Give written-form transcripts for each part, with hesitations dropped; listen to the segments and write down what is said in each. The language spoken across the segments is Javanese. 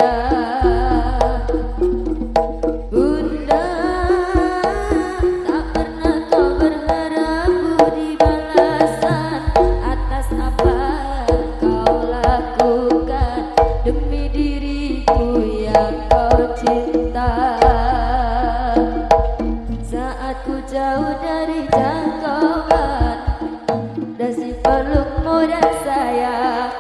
Sayang. Bunda, tak pernah kau berharap budi balasan atas apa yang kau lakukan demi diriku yang kau cinta. Saat ku jauh dari jangkauan dasi pelukmu dan sayang,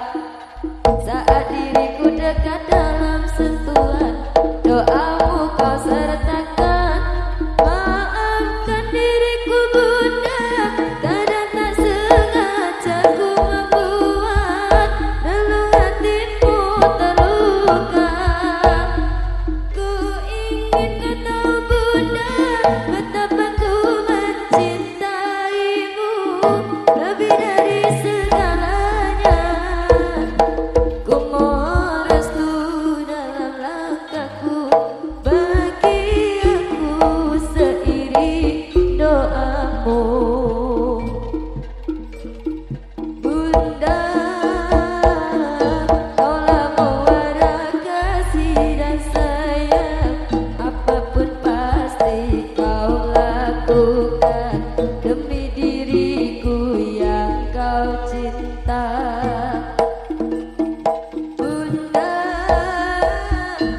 saat diriku dekat dalam sentuhan doamu kau sertakan. Maafkan diriku bunda, kadang tak sengaja ku membuat relung hatimu terluka. Ku ingin kau tahu bunda, betapa ku mencintaimu lebih dari segalanya. Ku mohon restu dalam langkahku, bagi aku seiring doamu. Bunda, kaulah muara kasih dan sayang, apapun pasti kau lakukan demi diriku yang kau cinta. Bunda,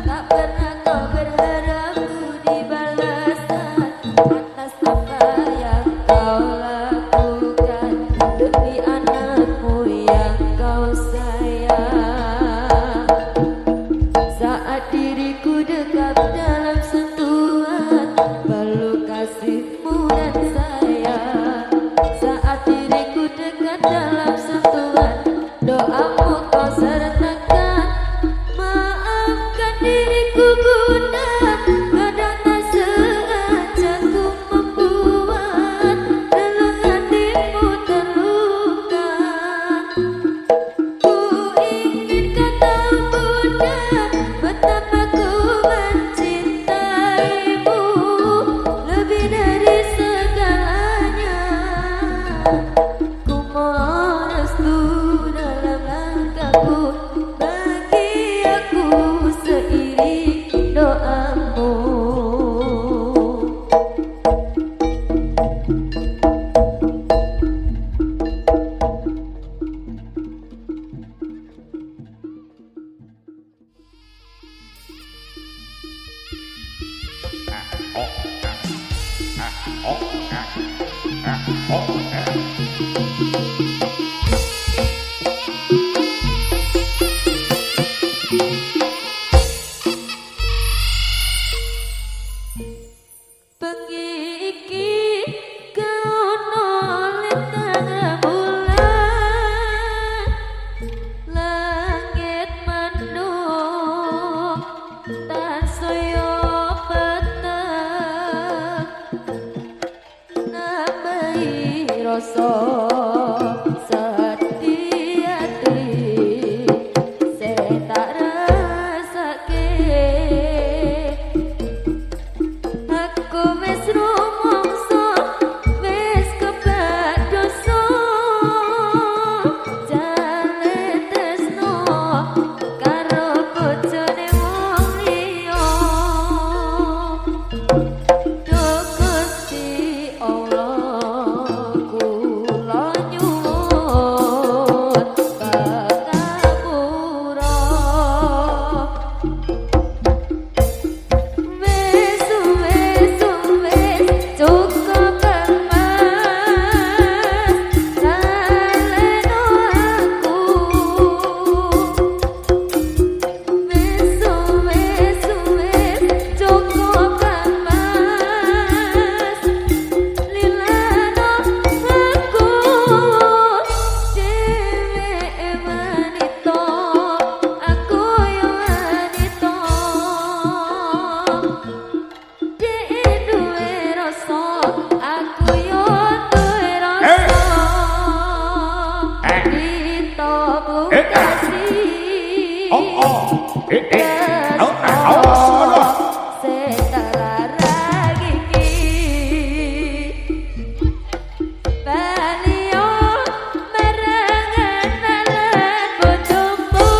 tak pernah kau berharap budi balasan atas apa yang kau lakukan demi anakmu yang kau sayang. Saat diriku dekat dalam sentuhan peluk kasihmu dan sayang, saat diriku dekat dalam sentuhan doamu kau sertakan. Maafkan diriku bunda, kadang tak sengaja ku membuat relung hatimu terluka. Ku ingin kau tahu bunda, betapa ku mencintaimu lebih dari segalanya. Ku mohon restu dalam langkahku, bagi aku seiring doamu. Bengi iki kono lintang rembulan, langit mendung tansaya peteng, nambahi rasa sedih ati sing tak rasake. Aku wis rumangsa, wis kebak dosa, jale tresno karo bojone wong liya. Duh Gusti Allah, kula nyuwun pangapura. Wis wis wis cukup emas, laleno aku. Wis wis wis cukup emas, lilano aku. Dheweke wanita, aku yo wanita. Dhek duwe rasa, aku yo duwe rasa. Kita pungkasi tresno sing terlarang iki. Baliyo marang andalan bojomu.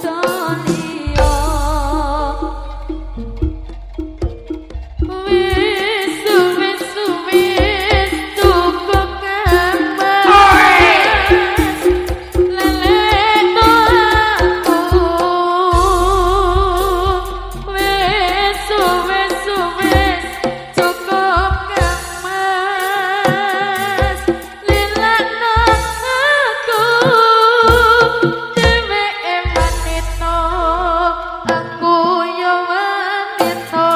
wadon liya. Wis wis wis cukup kemas lelekno aku. Wis wis wis cukup kemas lelekno aku. Dheweke wanita, aku yo wanita.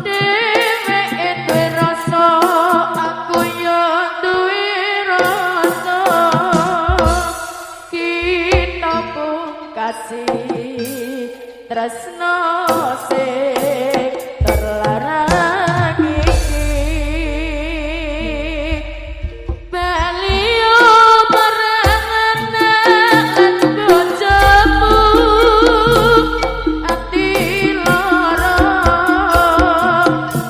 Dheweke duwe rasa, aku yo duwe rasa. Kita pungkasi tresno sing terlarang iki. Baliyo marang anak lan bojomu, ati lara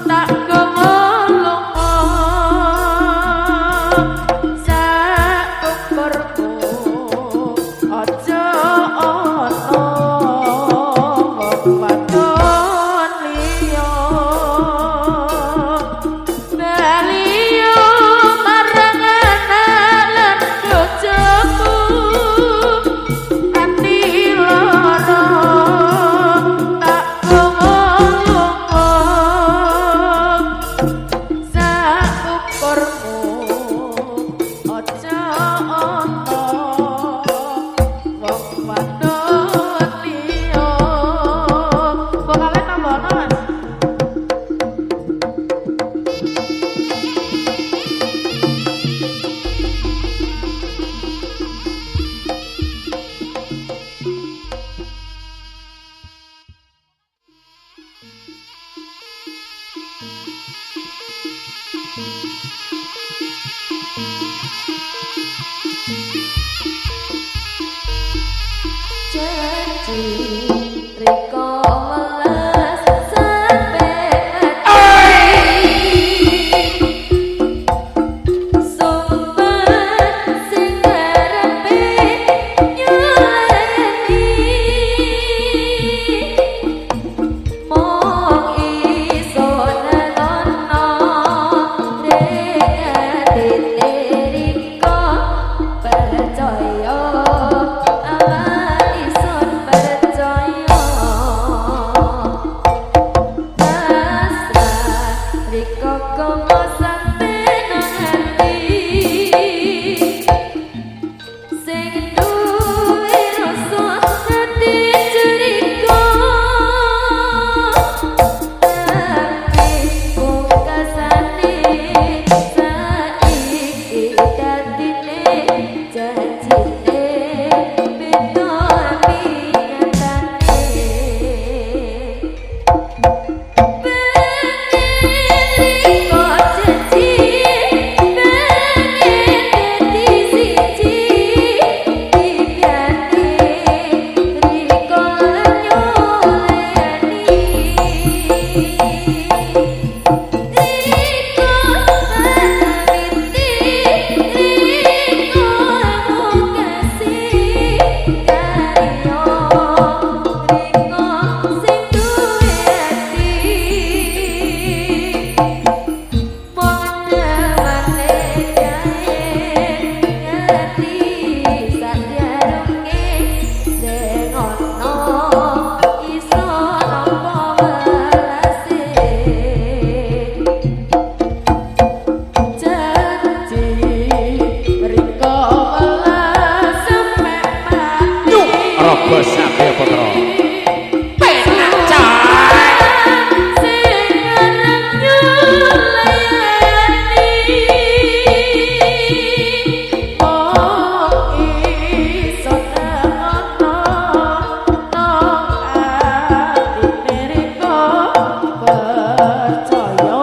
tak gawa lunga. Sakukurku aja ana wong wadon liya. Baliyo marang anak lan bojomu, ati lara tak gawa lunga. Saukurmu aja ana wong wadon liya. Vokale tambah ana, Mas. Janji riko welas sampe mati. Sumpah sing arepe nyuweni, mung iso nangono ring atine riko percaya. Awak isun percaya. Pasrah riko komo sampe nang ati. Sing duwe rasa ati ceriko, tapi pungkasane saiki dadine janjine beda ambi nyatane. Pengen riko janji, pengen dadi siji, impiane riko nyoleni. Riko pamiti, riko amung kasih kariyo, riko sing duwe ati. Mung temane jae ngerti sadyarunge sing ana iso nampa welase. Janji riko welas sampe mati. Raga Sabya Putra. Penak coy. Sing arep nyulayani, mung iso nangono nang atine riko percaya.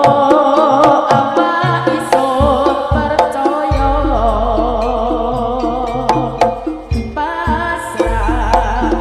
Awak isun percaya. Pasrah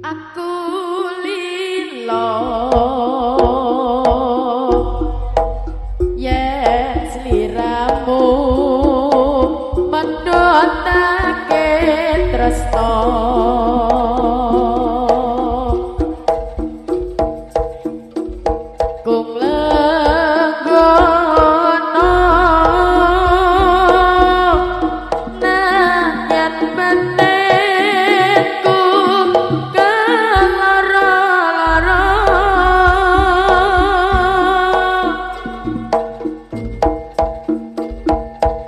Aku lilo yen sliramu mendhotake tresna kung lenggono nang batinku kelara-lara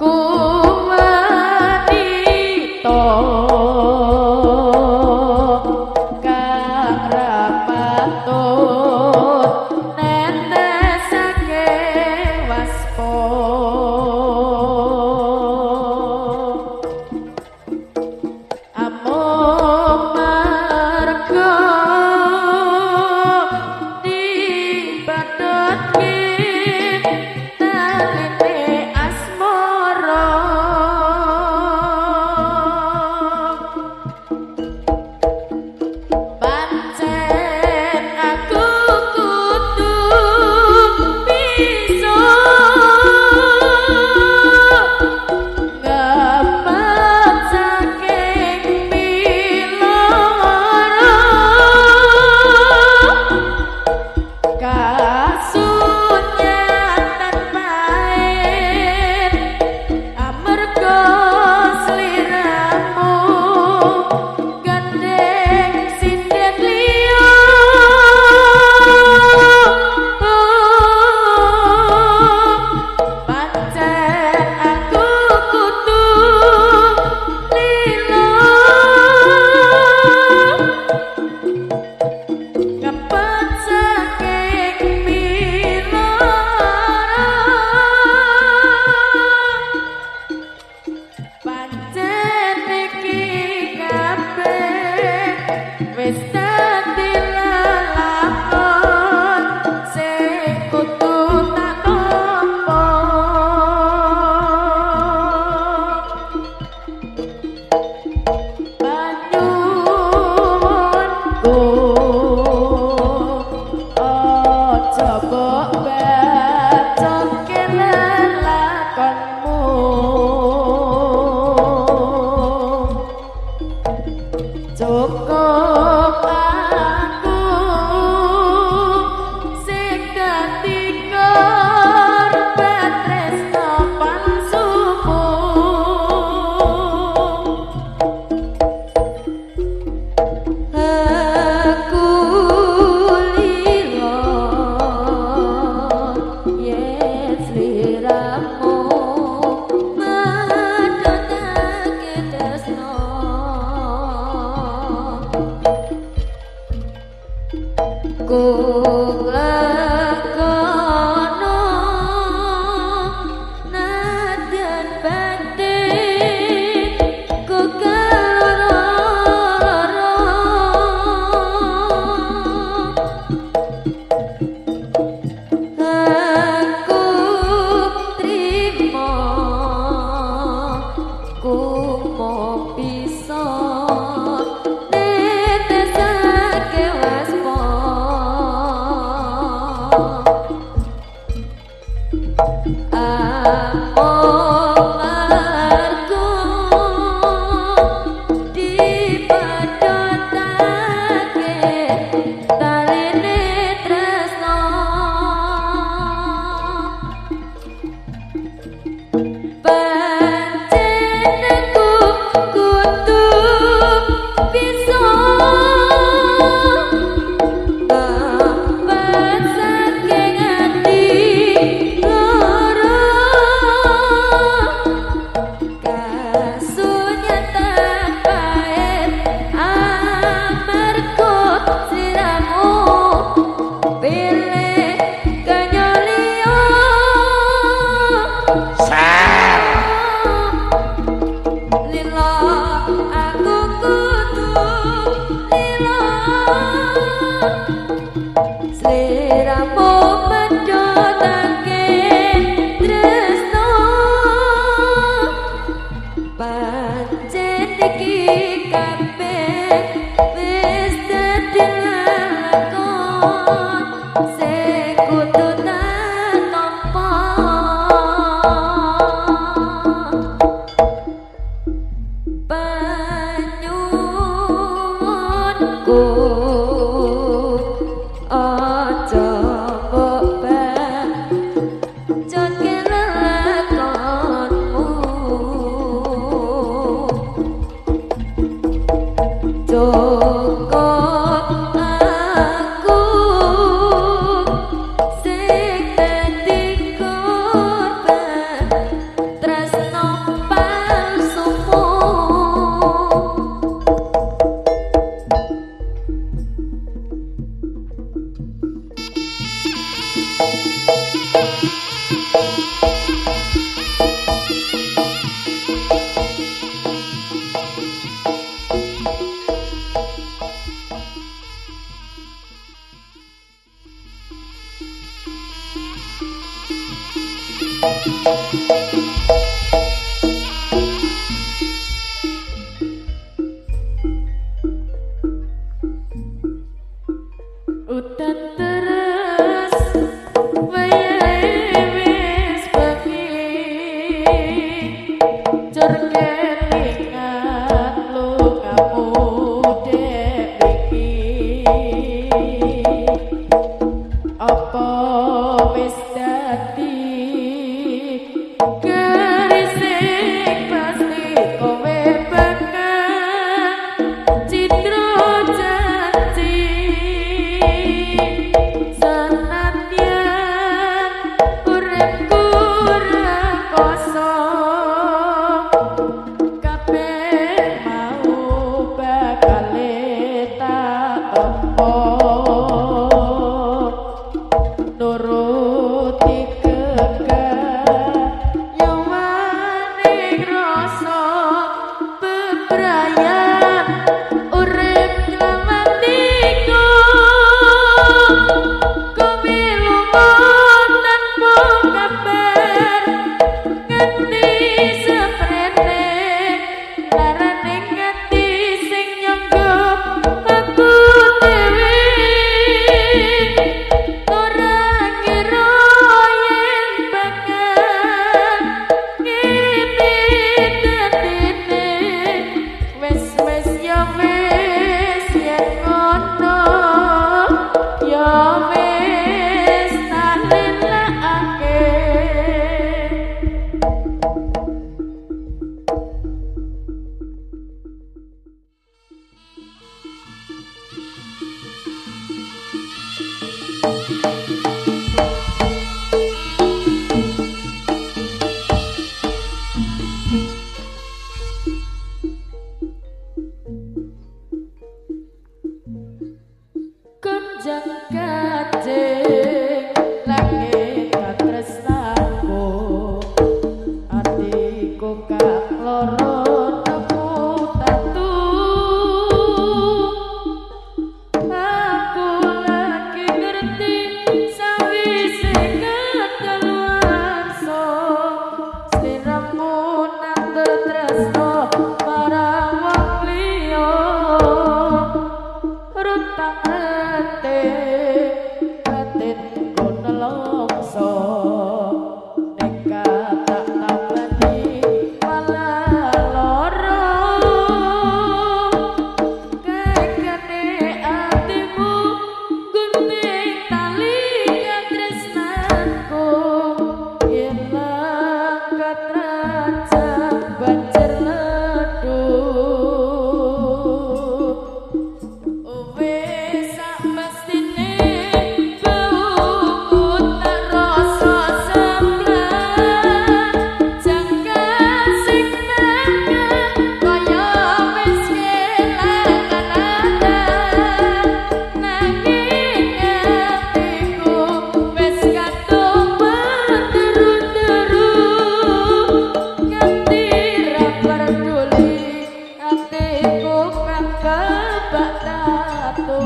ku wanita kang ra patut netesake waspa. Amung Wis dadi lelakon sing kudu tak tampa. Panyuwunku aja mbok bacoke lelakonmu. Cukup aku sing dadi korban tresno palsumu. Aku lilo yen sliramu medhotake tresno. Kung lakono nadyan batin ku kaloro-loro. Aku trimo ku mung bisa netesake waspa. Amung margo dipadhotake taline tresno. Pancen aku kudu bisa ngembat saking ati loro. Kasunyatan pahit amarga sliramu pilih kanya liya. Lilo aku kudu lilo sliramu medhotake tresno. Pancen iki kabeh wis dadi lelakon sing kudu tak tampa. Panyuwunku aja mbok bacoke lelakonmu. Cukup aku sing dadi korban tresno palsumu. Udan terus wayahe wis bengi, jur kelingan lukamu dek wingi. Apa wis dadi Gonjang kacing langit katresnanku, atiku kang lara temu tatu. Aku lagi ngerti sawise kedaluwarsa, sliramu nandur tresno marang wong liya. Rutang rete batinku nelongso, nekat tak tambani malah lara. Kekene atimu gunting tali katresnanku, ilang katrajang banjir ledu. Wis sak mestine bauku tak rasa semblan, jangka sing nangka kaya wis kelangan adat. Nanging atiku wis kadung meteru-teru, nganti ra peduli atiku kang kebak tatu.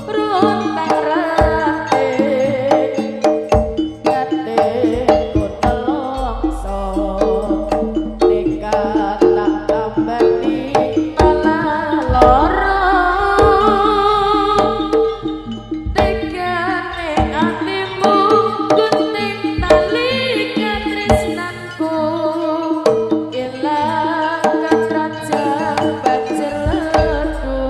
Runtang rate atiku nelongso, nekat tak tambani malah lara. Tegane atimu gunting tali katresnanku, ilang katrajang banjir ledu.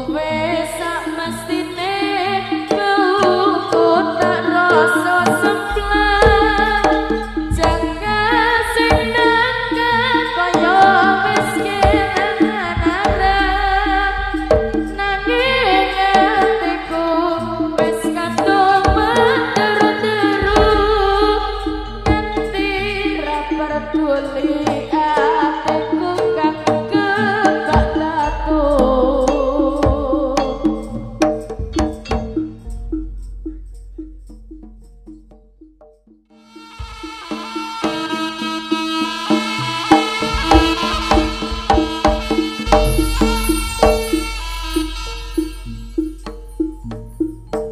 Wis sak mestine bauku tak rasa semplan, jangka sing nangka kaya wis kelangan arat. Nanging atiku wis kadung meteru-teru, nganti ra peduli atiku kang kebak tatu.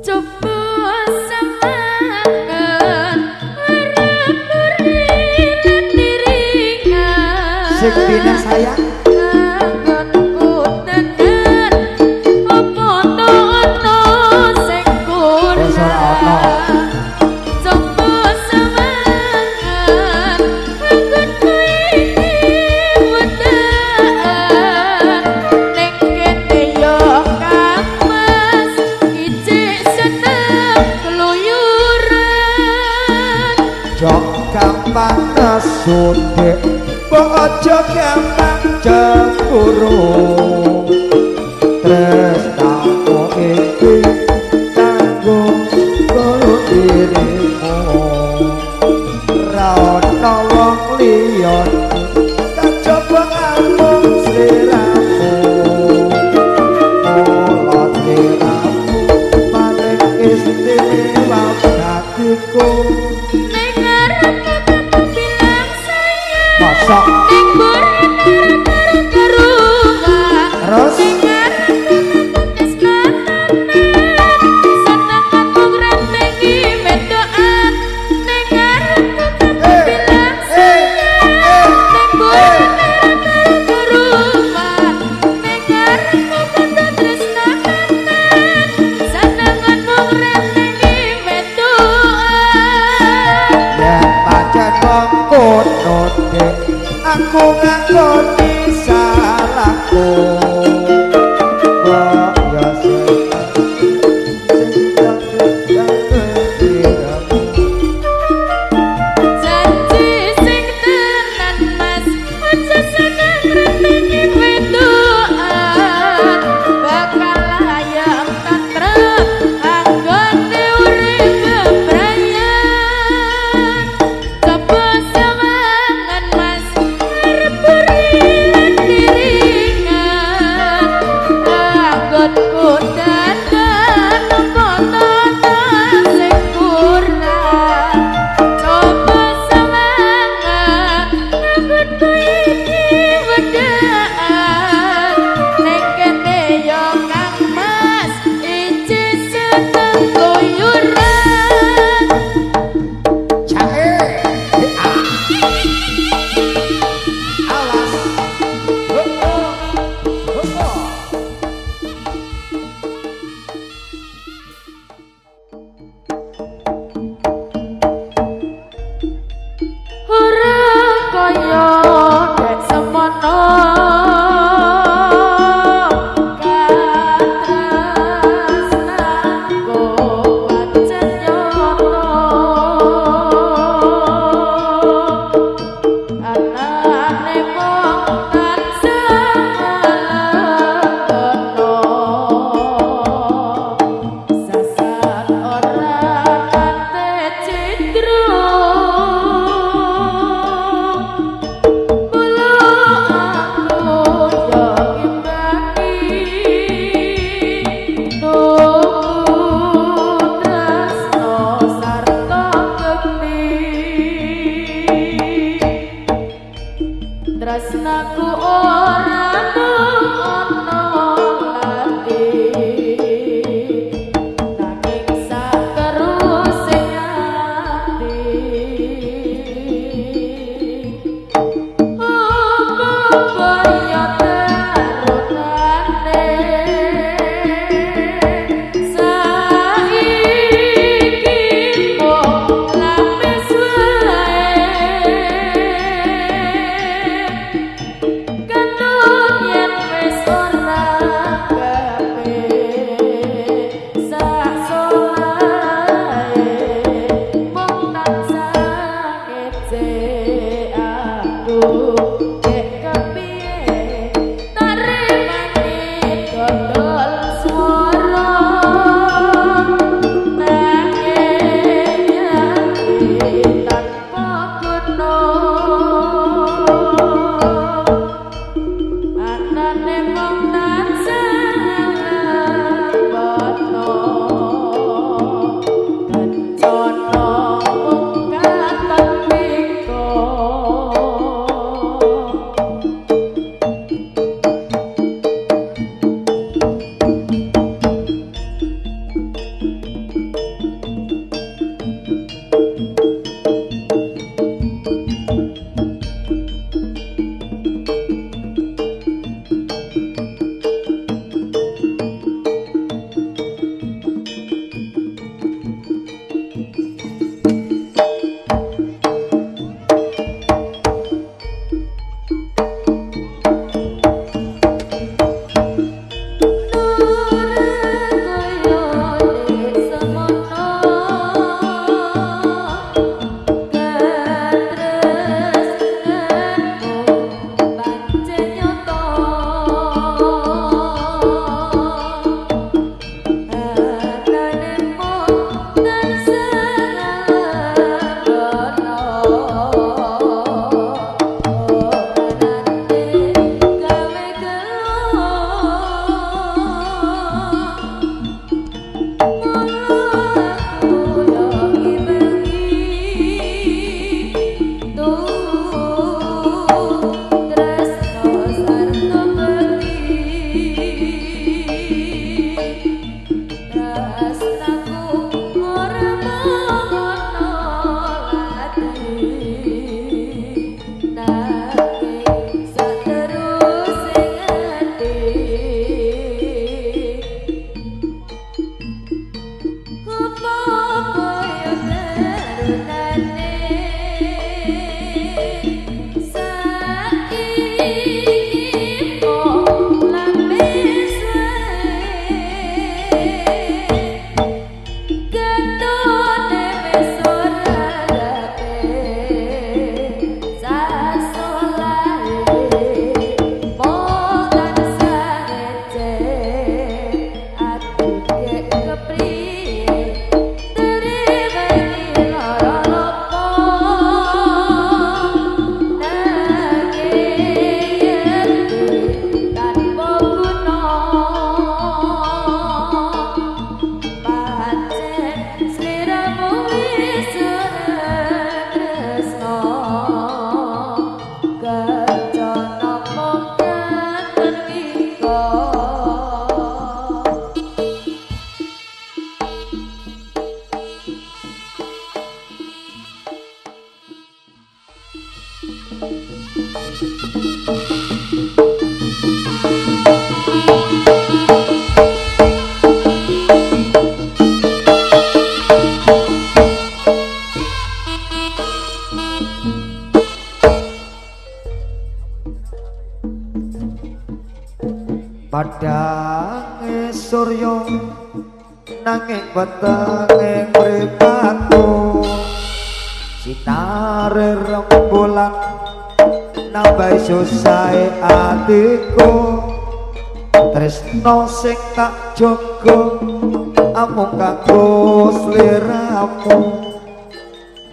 Coba semangat arep lan diringan, Sing dina sayang anggonku tenan apa to ana sing Wis ora ana. kurang. Coba semangat anggonku iki wedaan, ning kene yo Kang Mas ijik seneng keluyuran. Jok gampang nesu Dik, mbok aja gampang cemburu. Tresnaku iki kanggo karo dirimu, ra ono wong liya kajaba amung sliramu. Mula sliramu paling istimewa bagiku. Ning ngarepku kamu bilang sayang, Masa ning burine ra karuan. Terus? Ning ngarepku kamu tresnane, seneng aku ngrentengi wedokan. Ning ngarepku kamu bilang sayang, ning burine ra karuan. Ning ngarepku kamu tresnane, seneng aku ngrentengi wedokan. Yen pancen wong kono Dik, aku ngakoni salahku. Mbok yo sing Janji sing tenan Mas, aja seneng ngrentengi wedokan. Bakal ayem tentrem anggone urip bebrayan. Coba semangat Mas, arep uri lan diringan. Tresnaku ora mung ana lati, nanging sateruse ati. Apa ya terutane saiki mung lapis wae, ketun yen wis ora gawe sak solahe mung tansah ngece aku. Dek kepiye tarimane dodol swara, nanging ati tanpa guna. Anane mung tansah ngelebono, kencana mung katon miko. Padhange surya nanging wetenge mripatku, sinare rembulan nambahi susahe atiku. Tresno sing tak jaga amung kanggo sliramu,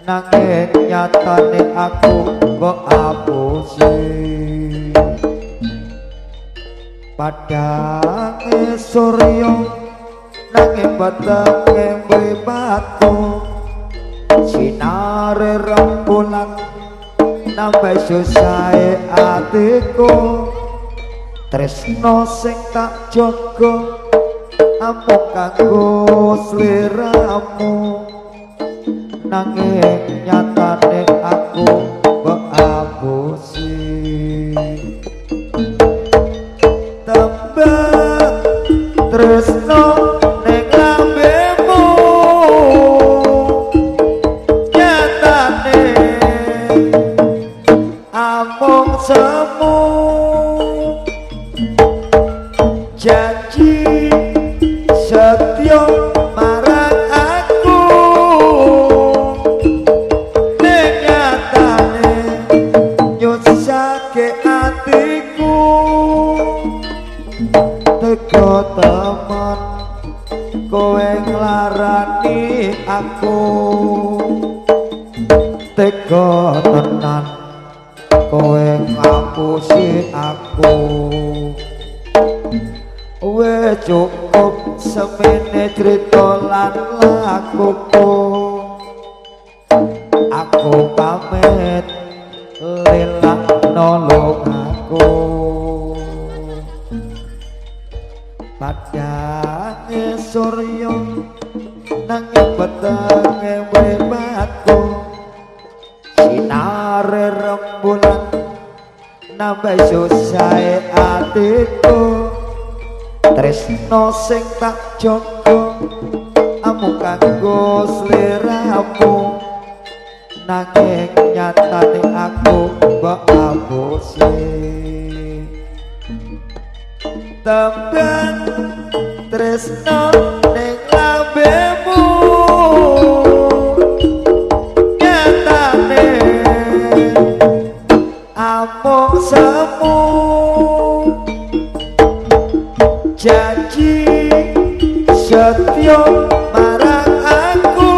nanging nyatane aku mbok apusi. Padhange surya nanging wetenge mripatku, sinare rembulan nambah susahe atiku. Tresno sing tak jaga amung kanggo sliramu, nanging nyatane aku mbok apusi. Tembang tresno ning lambemu nyatane amung semu, janji setya marang aku ning nyatane nyusahke atiku. Teko temen kowe nglarani aku, teko tenan kowe ngapusi aku. Wes cukup semene crita lan lakuku, aku pamit lelak nolong aku. Padange surya nanging petenge mripatku, sinare rembulan nambah susahe atiku. Tresno sing tak jaga amung kanggo sliramu, nanging nyatane aku mbok apusi. Tembang tresno ning lambemu nyatane amung semu, janji setya marang aku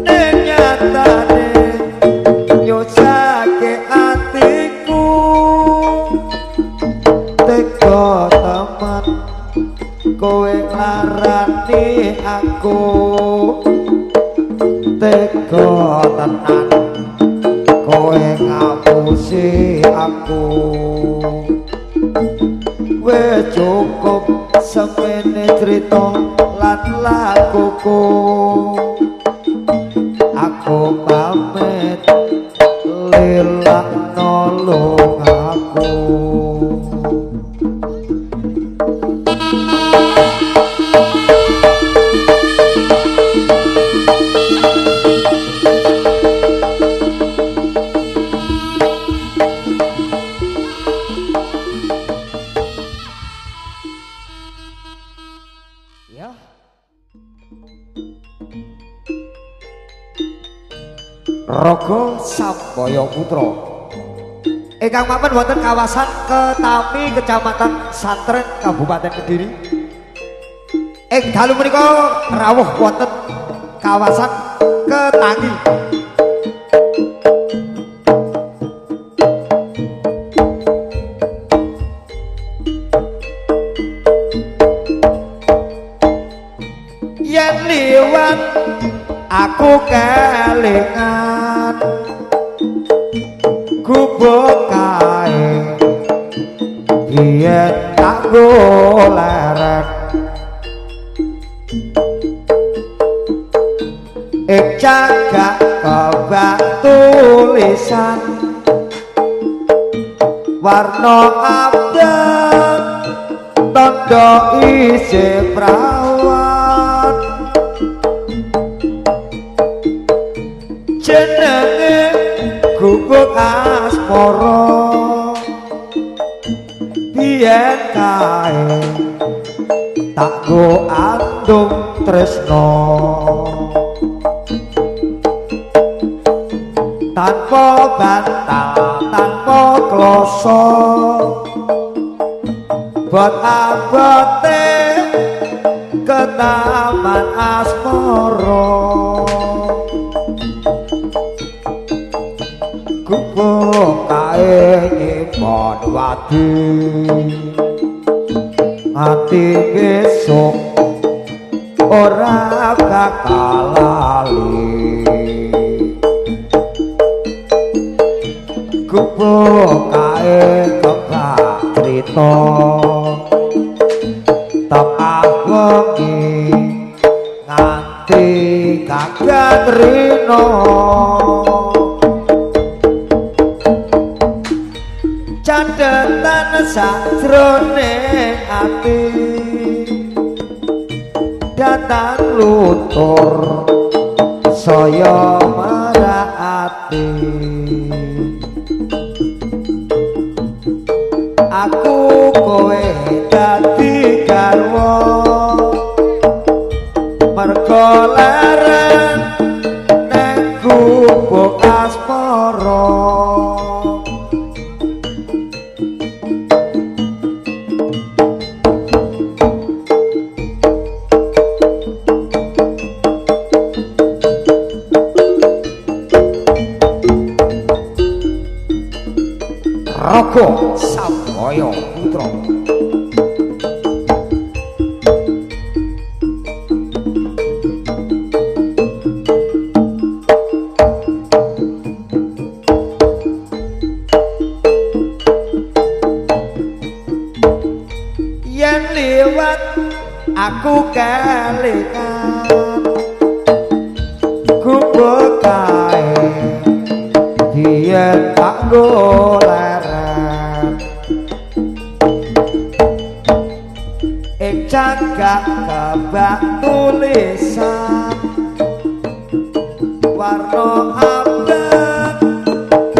ning nyatane nyusahke atiku. Teko temen kowe nglarani aku, teko tenan kowe ngapusi aku. Wes cukup semene crita lan lakuku, aku pamit lelak nolong aku. Ya. Raga Sambaya Putra ingkang mapan wonten kawasan Ketami, Kecamatan Santren, Kabupaten Kediri. Ing dalu menika rawuh wonten kawasan Ketangi. Yen liwat aku kelingan gubuk kae biyen tak goleren, ing cagak kebak tulisan warna abang tandha isih prawan, jenenge gubuk asmara biyen kae tak go andung tresno, tanpa bantal tanpa kloso bot abote ke taman asmara. Gubuk kae nyimpen wadi ati besok ora bakal lali. Gubuk kae kebak crita tepah wengi nganti kaget rina. Cathetan sajroning ati datang lutur saya marak ati. Aku kowe dadi garwa mergo leren nang gubuk asmara. Raga Sambaya Putra. Yen liwat aku kelingan gubuk kae biyen tak goleren ing cagak kebak tulisan warna abang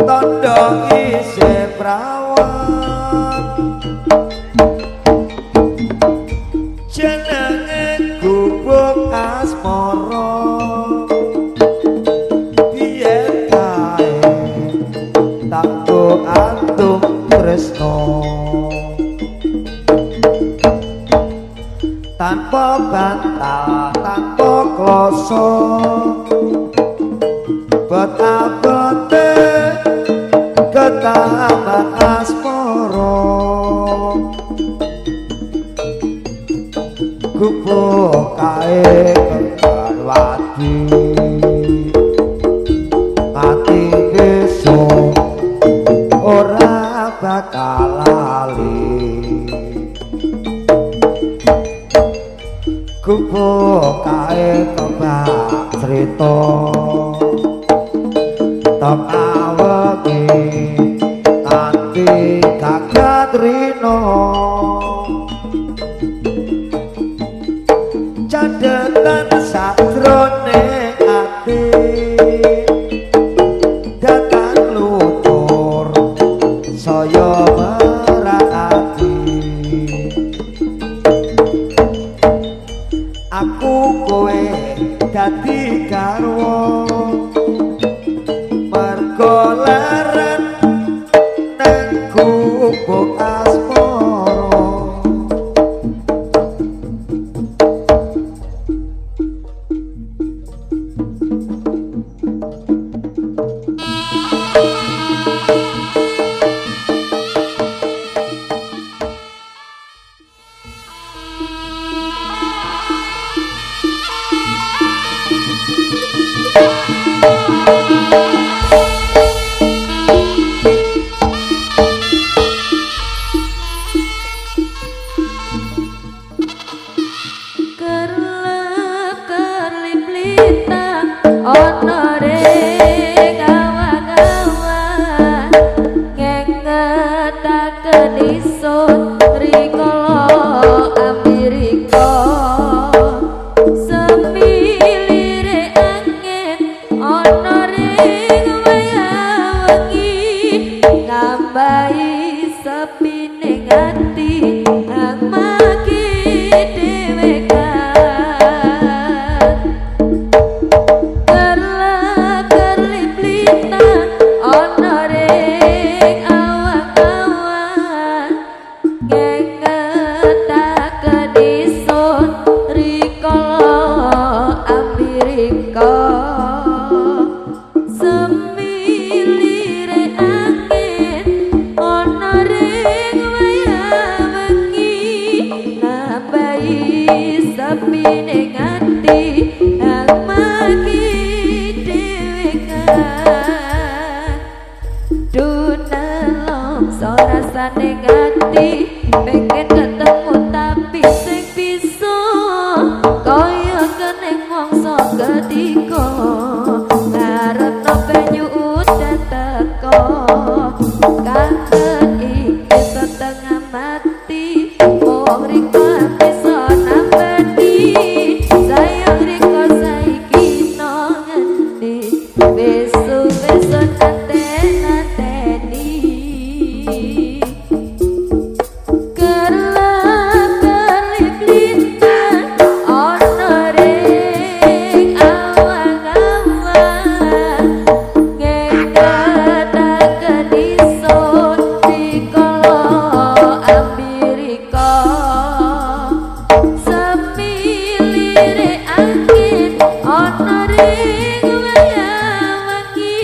tandha isih prawan jenenge gubuk asmara biyen kae tak go antum tresno tanpa bantal tanpa kloso bet-abete ketaman asmara gubuk kae kembar wadi ati besok ora bakal lali. Gubuk kae kebak crita tok aweke nganti kaget rina. Cathetan sajroning ati datang lutur saya merak ati. Aku kowe dadi garwa mergo leren nang gubuk asmara. Semilire angin ana ring wayah. Nelongso rasane ngati pengen ketemu tapi sing bisa kaya kening mangsa ketika ngarepno banyu udan teko. Kangen iki setengah mati wong riko bisa nambani sayang riko saiki no ngendi besok-besok nanten-nanteni kerlap-kerlip lintang ana ring awang-awang ngengetaken isun dikala Amerika semilire angin ana ring wangi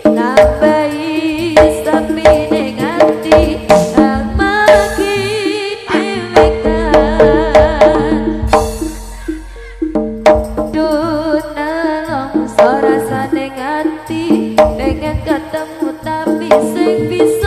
nambahi sepine ati kang magi dhewekan. Duh nelongso rasane ngati pengen ketemu tapi sing bisa.